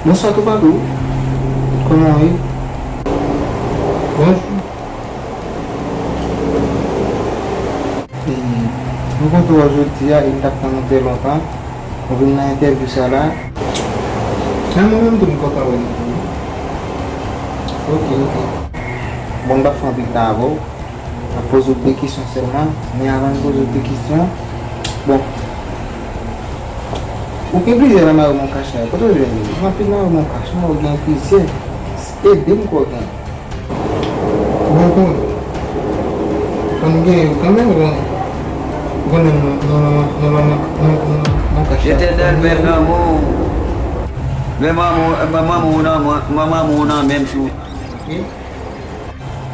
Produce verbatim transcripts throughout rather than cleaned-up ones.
Bonswa toupatou. Kòman w ye? Bonjou. E, m kontan wè w jodi a, e m t ap tann ou trè lontan. Ou vin nan entèvyou sa la. A, mwen menm tou m kontan wè nou tou. Ok, ok. Bon, m p ap fè anpil tan avè w. M ap poze w de kesyon sèlman, men avan m poze w de kesyon, bon, ou gen plizyè Mario Moncash la, kote w jwenn yo? Gen anpil Mario Moncash, non, ou gen plizyè. Ede m kwè w gen. Bon, bon. Konn gen yo kanmenm, bon. Ou konnen non, non, non, Moncash la. Letènèl, men lanmou. Men manman, men manman ou nan, men manman ou nan menm tou. Ok.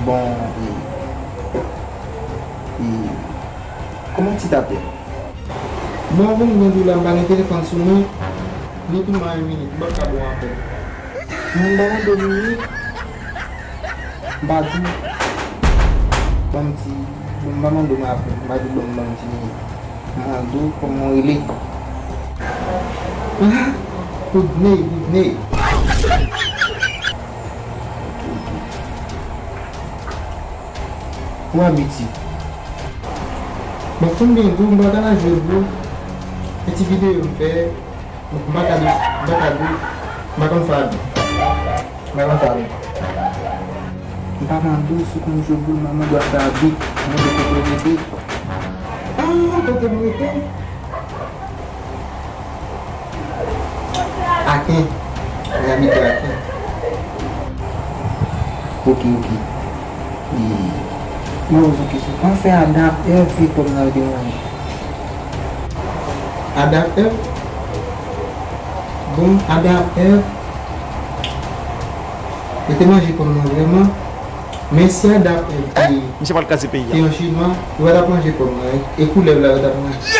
Bon, e, e, kòman ti t ap ye? Bon, bon, mwen di w la, m pa gen telefòn sou mwen, ni tou mwen yon minit, m p ap ka ba w apèl. Mwen m pa mande w minit, m pa di w, ban m ti, m pa mande w apèl, m pa di w ban m, ban m ti minit. Mwen di w kòman w rele. Ah, Goodney, Goodney. Ou abitye. Bon, pou m byen di w, m pa ka jwe pou e ti videyo m fè. M pa ka di, m pa ka di, m pa konn fè abit. M pa konn fè abit. M pa mande w si w konn jwe boul, manman dwa fè abit. Mande kote w rete. Ah, kote m rete? Aken. Mwen abite Aken. Ok, ok. E, mwen poze w kesyon. Kòman fè Adan ap èv fè pòm nan yo te manje? Adan ap èv? Bon, Adan ap èv. Yo te manje pòm nan vrèman. Men si Adan ap èv te, misye pral kraze peyi a, te yon chinwa, yo pa t ap manje pòm nan. E koulèv la yo t ap manje.